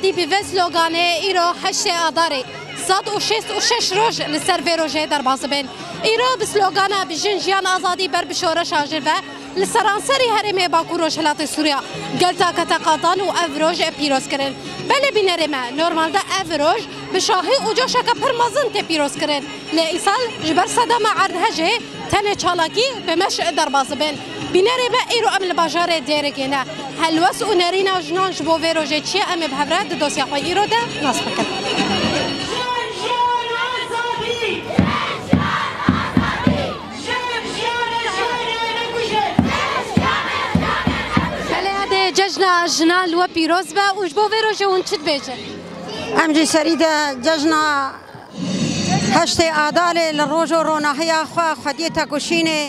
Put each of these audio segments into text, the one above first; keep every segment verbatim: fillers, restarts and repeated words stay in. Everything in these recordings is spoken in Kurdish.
Dî bi vê sloganê îro heştê Adarê, sed û şêst û şeş roj li ser vê rojê derbas dibin. Îro bi slogana Bi jin jiyan azadî ber bi şoreşa jin ve li seranserî herêmê Bakur Rojhilatê Sûriya gel dake teqatan û ev roj pîroz kirin. Belê bînerê me, normalde ev roj bi şahî û coşeke pir mezin tê pîroz kirin. Lê îsal ji ber sedema erdhejê tenê çalakî bi meş derbas dibin. Bînerê me, îro em li bajarê Dêrikê ne. Helwest û nerîna jinan ji bo vê rojê çi ye, em ê bi hev re di dosya xwe îro de nas bikin. Belê, hede cejna jinan li we pîroz be û ji bo vê rojê hûn çi dibêjin? Em jî serî de cejna Heştê Adarê li roj û ronahiya xwe, xwediyê tekoşînê,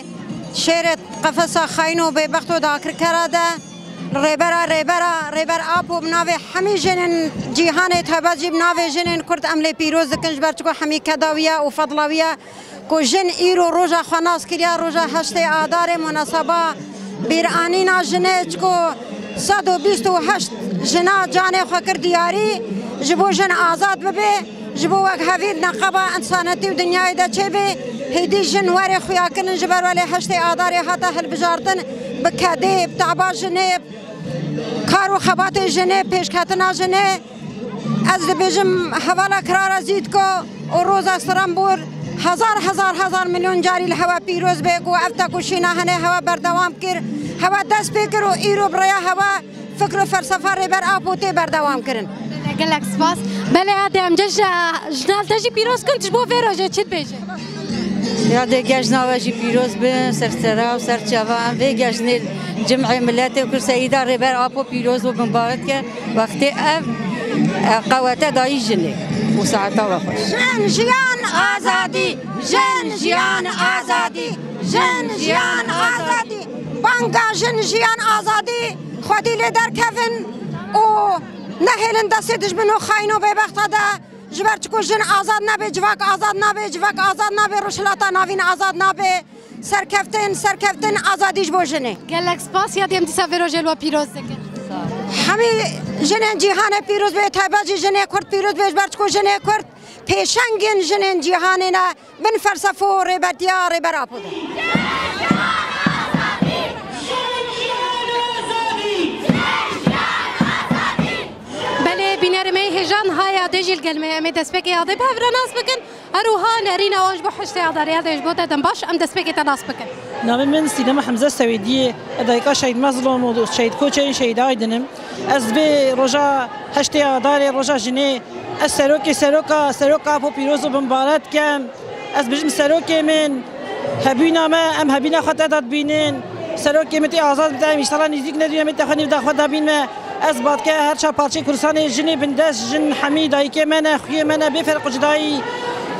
şêrê qefesa xayîn û bêbext û dakirkera de, li rêbera rêbera, rêber Apo bi navê hemî jinên cîhanê, taybet jî bi navê jinên Kurd em lê pîroz dikin, ji ber çiko hemî keda wî ye û fedla wî ye ku jin îro roja xwe nas kiriye, roja heştê Adarê, munaseba bîranîna jinê, çiko sed û bîst û heşt jina canê xwe kir diyarî, ji bo jin azad bibe. Ji bo wekhevî di neqeba însanetî û dinyayê de çêbe, hêdî jin werê xuya kirin, ji ber welê heştê Adarê hate hilbijartin, bi kedê, bi taba jinê, kar û xebatê jinê, pêşketina jinê. Ez dibêjim hevala Kirara Zîtko û Roza Strembor hezar, hezar, hezar milyon carî li hewe pîroz be ku ev tekoşîna hene hewe berdewam kir, hewe dest pê kir û îro bi rêya hewe fikr û felsefa Rêber Apo tê berdewam kirin. Gelek spas. Belê, hadi em cejna jinan te jî pîroz kin, tu ji bo vê rojê çi dibêjî? Yadê cejna we jî pîroz bin, ser sera û ser çava em vê cejnê cimê miletê Kurd Seyîda Rêber Apo pîroz û bimbarek ke. Wextê ev, e, qewete dayî jinê û saeta we xweş. Jin, jiyan, azadî! Jin, jiyan, azadî! Jin, jiyan, azadî! Banga jin, jiyan, azadî! Xwedî lê derkevin û nehêlin destê dijmin û xayîn û bêbexta de, ji ber çiko jin azad nebe, civak azad nabe, civak azad nabe, Rojhilata Navîn azad nabe. Serkeftin, serkeftin, azadî ji bo jinê. Gelek spas, ya em dîsa vê rojê li we pîroz dikin. Hemî jinên cîhanê pîroz be, taybet jî jinê Kurd pîroz be, ji ber çiko jinê Kurd pêşengên jinên cîhanê ne. Bin felsefo û rêbetiya Rêber Apo de. Belê, bînerê me yê hêja niha yadê jî li gel me ye. Em ê destpêkê yadê bi hev re nas bikin. Her wiha nerîna wan ji bo heştê Adarê, yadê ji bo te dem baş, em destpêkê te nas bikin. Navê min Sînema Hemze Sewêdî ye. Ez dayika Şehîd Mezlûm û Şehîd Koçerî, Şehîda Aydin im. Ez vê roja heştê Adarê, roja jinê, ez serokê seroka, seroka Apo pîroz û bimbarek dikim. Ez bijim serokê min, hebûna me, em hebûna xwe te de dibînin. Serokê min tê azad bide, em înşallah nîzîk ne dû em ê te xwe nîv de xwe de bînme. Ez badke her çar parçeyê Kurdistanê jinê bindest, jin hemî dayikê me ne, xuyê me ne, bê ferq û cudayî.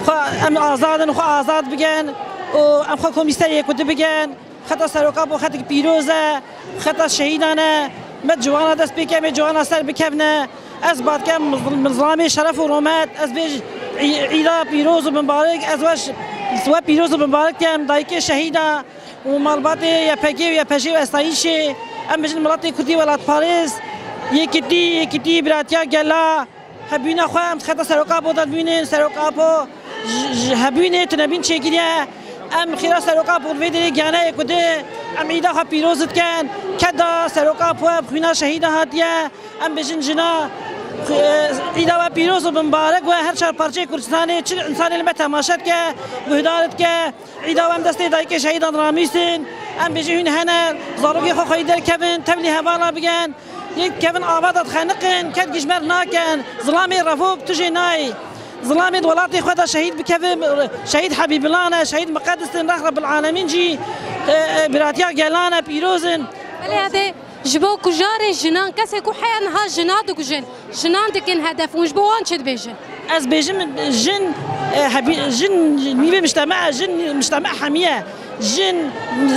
Xwe em azad in, xwe azad bikin û em xwe komîster yekûdî bikin. Xeta seroka bo xetek pîroz e, xeta şehîdan e. Me ciwana dest pê ke, me ciwana ser bikevne. Ez badke min zilamê şeref û romet, ez bêj î-, îda pîroz û bimbarek, ez weş we pîroz û bimbarek kem, dayikê şehîda û malbatê Y P G û Y P J û estayîşê. Em bijin miletê Kurdî welatparêz, yekitî, yekitî, biratiya gela. Hebûna xwe em xeta seroka bo de dibînin, seroka bo ji, ji hebûnê tunebîn çêkiriye. Em xêra seroka bo vê derê gihane yekûdî, em îda xwe pîroz dikin. Keda seroka bo bi xwîna şehîda hatiye. Em bijin jina, e, îda we pîroz û bimbarek we her çar parçeyê Kurdistanê, çi însanê li me temaşe dike, guhdar dike. Îda we em destê dayikê şehîdan ramîstin. Em bijin hûn hene, zarokê xwe xweyî derkevin, tevlî hevala bikin. Yek kevin ava de dixeniqin, ked gijmer nakin, zilamê revok tu jê nayî. Zilamê di welatê xwe de şehîd bikevin, şehîd Hebîbilan e, şehîd Miqedis in, Rex Rebbil Alemîn jî, e, e, biratiya gelan e, pîroz in. Belê, hede ji bo kujarê jinan, kesê ku heya niha jina dikujin, jinan dikin hedef, hûn ji bo wan çi dibêjin? Ez bêjim, jin, e, hebî-, jin nîvê mişteme, jin mişteme hemiye. Jin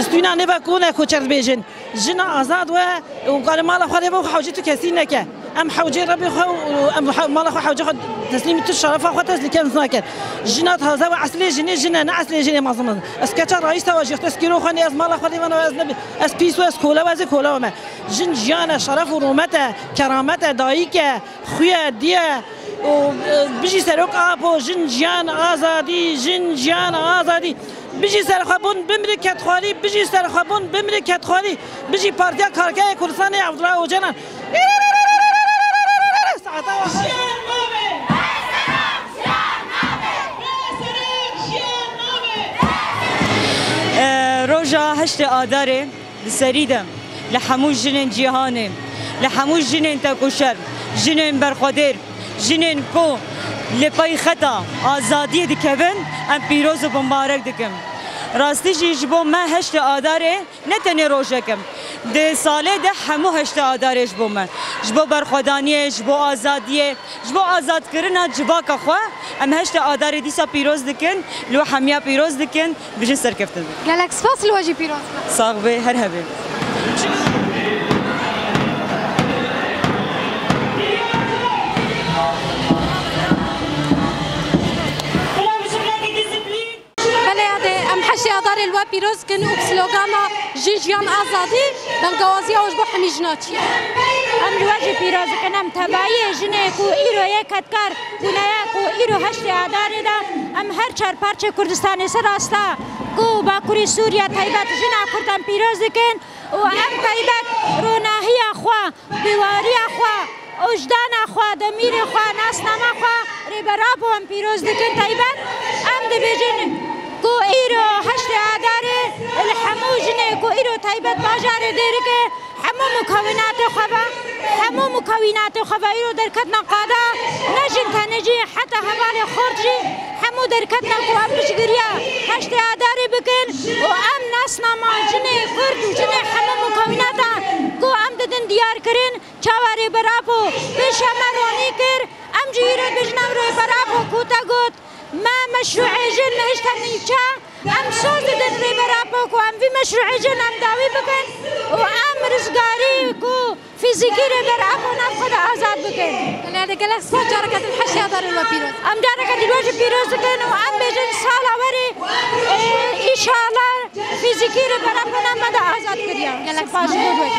stûna nêve ku ne koçer dibêjin. Jina azad we û kare mala xwe rê bo hewcî tu kesî neke. Em hewcê Rebê xwe û em he-, mala xwe hewcê xwe teslîmî tu şerefa xwe teslî ken zina ken. Jina taze ve eslê jinê jin e, ne eslê jinê mezin mezin. Ez keça rayî sava jî, teskîro xwe nê, ez mala xwe lê vana ez ne, ez pîs ve, ez kola ve, ez ê kola ve me. Jin jiyan e, şeref û rûmet e, keramet e, dayik e, xuya, diye û, e, bijî Serok Apo, jin jiyan azadî, jin jiyan azadî. Bijî serxwebûn bimri kedxwarî, bijî serxwebûn bimri kedxwarî, bijî Partiya Karkerê Kurdistanê Abdullah Ocalan. Saeta wa. E, roja heştê Adarê. Li serî de, li hemû jinên cîhanê, li hemû jinên tekoşer, jinên berxwedêr, jinên ku li pey xeta azadiyê dikevin, em pîroz û bimbarek dikin. Rastî jî ji bo me heştê Adarê ne tenê rojek e. Di salê de hemû heştê Adarê ji bo me, ji bo berxwedaniyê, ji bo azadiyê, ji bo azadkirina civaka xwe, em heştê Adarê dîsa pîroz dikin, li we hemiya pîroz dikin, bijin serkeftin. Gelek spas, li we jî pîroz be. Sax be, her hebê. Belê yadê, em heştê Adarê li we pîroz dikin û bi slogana Jin Jiyan Azadî, bengawaziya we ji bo hemî jina çi ye? Em li we jî pîroz dikin, em tevayiyê jinê ku îro yê kedkar bûne ye, ku îro heştê Adarê de em her çar parçê Kurdistanê ser asta ku Bakurê Sûriye taybet jina Kurd em pîroz dikin û em taybet ronahiya xwe, bêwariya xwe, ojdana xwe, demîrê xwe, nasnama xwe Rêber Apo em pîroz dikin taybet. Em dibêjin ku îro heştê Adarê li hemû jinê ku îro taybet bajarê Dêrikê hemû mukewînatê xwe ve, hemû mukewînatê xwe ve îro derketina qada, ne jin tenê jî, heta hevalê xort jî hemû derketina ku em piştgiriya heştê Adarê bikin û em nasnama jinê Kurd û jinê hemû mukewînatan ku em didin diyar kirin, çawa Rêber Apo pêşiya me ronî kir, em jî îro dibêjin ew Rêber Apo ku te got, me meşrûê jin nihişte nîvça, em soz didin Rêber Apo ku em vî meşrûê jin em dawî bikin û em rizgarî ku fîzîkî Rêber Apo nav xwe de azad bikin. Belê, gelek spas, careke din heştê Adarê we pîroz. Em careke din we jî pîroz dikin û em bêjin sala werê, e, înşallah fîzîkî Rêber Apo nav me de azad kiriye. Gelek spas. Spas.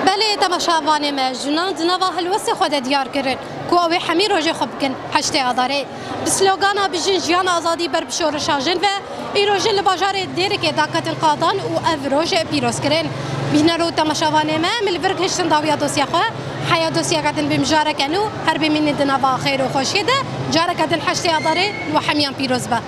Belê, temaşevanê me, jinan di nava helwestê xwe de diyar kirin ku ew ê hemî rojê xwe bikin heştê Adarê. Bi slogana Bijin Jiyan Azadî ber bi şoreşa jin ve, îro jin li bajarê Dêrikê daketin qadan û ev roj pîroz kirin. Bîner û temaşevanê me, em li vir gihiştin dawiya dosya xwe. Heya dosyeke din bi mijareke nû, her bimînin di nava xêr û xweşiyê de, careke din heştê Adarê li we hemiyan pîroz be.